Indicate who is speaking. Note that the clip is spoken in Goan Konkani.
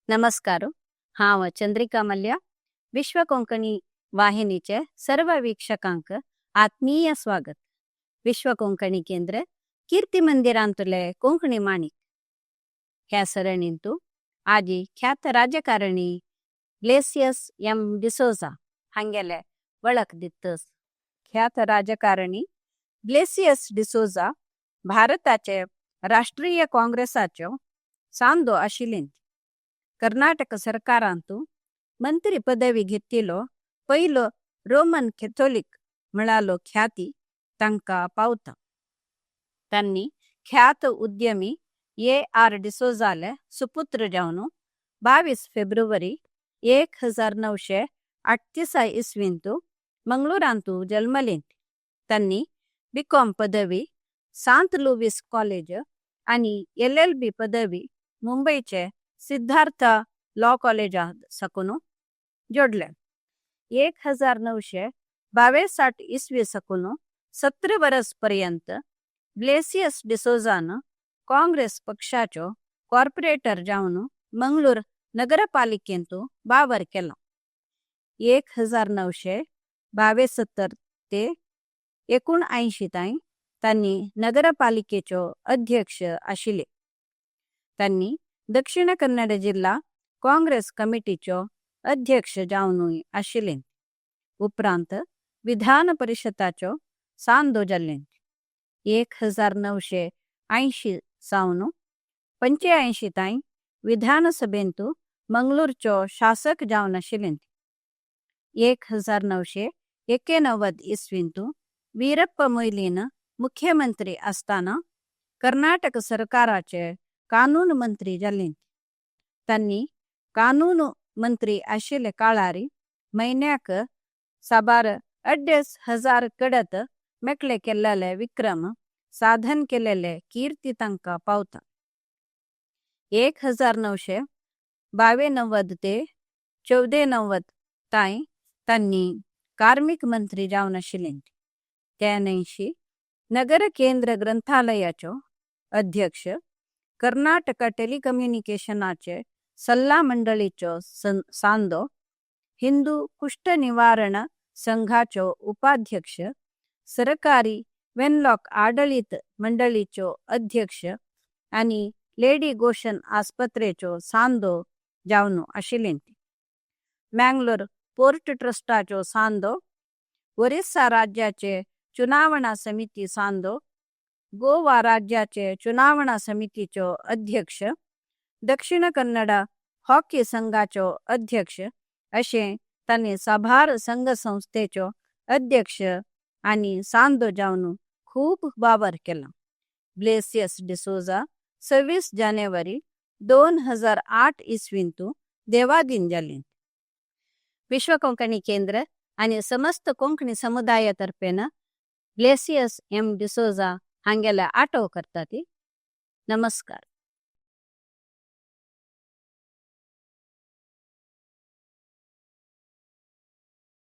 Speaker 1: नमस्कार. हांव चंद्रिका मल्ल्या. विश्व कोंकणी वाहिनीचे सर्व वीक्षकांक आत्मीय स्वागत. विश्व कोंकणी केंद्र कीर्ती मंदिरांतले कोंकणी माणिक ह्या सरणींतु आजी ख्यात राजकारणी ब्लेसियस एम डिसोजा हांगेले वळख दितस. ख्यात राजकारणी ब्लेसियस डिसोजा भारताचे राष्ट्रीय काँग्रेसाचो सांदो आशिल्ले. कर्नाटक सरकारांतु मंत्री पदवी घेतिलो पयलो रोमन कॅथोलिक म्हळालो ख्याती तांकां पावता. तांणी ख्यात उद्यमी ए आर डिसोजाले सुपुत्र जावन 22 फेब्रुवारी 1938 इस्वींतु मंगळूरांतु जल्मले. तांणी बी.कॉम पदवी सांत लुवीस कॉलेज आनी एल.एल.बी पदवी मुंबईचे सिद्धार्थ लॉ कॉलेजांत साकून जोडले. 1962 इसवी साकून 17 वर्स पर्यंत ब्लेसियस डिसोजान काँग्रेस पक्षाचो कॉर्पोरेटर जावन मंगळूर नगरपालिकेंतु वावर केलो. 1972 ते 79 तांय तांणी नगरपालिकेचो अध्यक्ष आशिल्ले. तांणी दक्षिण कन्नड जिल्हा काँग्रेस कमिटीचो अध्यक्ष जावनूय आशिल्ले. उपरांत विधान परिशदाचो सांदो जाल्ले. 1980 सावन 85 तांय विधानसभेंतु मंगळूरचो शासक जावन आशिल्ले. 1991 इसवींतु वीरप्प मोಯ್लीन मुख्यमंत्री आसतना कर्नाटक सरकाराचे कानून मंत्री जाल्ले. तांणी कानून मंत्री आशिल्ले काळारी म्हयन्याक साबार 2500 कडत मेकळे केल्ले विक्रम साधन केलेले कीर्ती तांकां पावता. 1992 ते 94 तांय तांणी कार्मिक मंत्री जावन आशिल्ले. 83 नगर केंद्र ग्रंथालयाचो अध्यक्ष, कर्नाटक टेलिकम्युनिकेशनाचे सल्ला मंडळीचो सांदो, हिंदू कुष्ठ निवारण संघाचो उपाध्यक्ष, सरकारी वेनलॉक आडळीत मंडळीचो अध्यक्ष आनी लेडी गोशन आस्पत्रेचो सांदो जावन आशिल्ले. मँगलोर पोर्ट ट्रस्टाचो सांदो, ओरिस्सा राज्याचे चुनावणा समिती सांदो, गोवा राज्याचे चुनावणा समितीचो अध्यक्ष, दक्षिण कन्नड हॉकी संघाचो अध्यक्ष अशें तांणी साबार संघ संस्थेचो अध्यक्ष आनी सांदो जावन खूब वावर केला. ब्लेसियस डिसोजा 26 जानेवारी 2008 इसवींतु देवाधीन जाले. विश्व कोंकणी केंद्र आनी समस्त कोंकणी समुदाया तर्फेन ब्लेसियस एम डिसोजा हांगेले आटव करता ती. नमस्कार.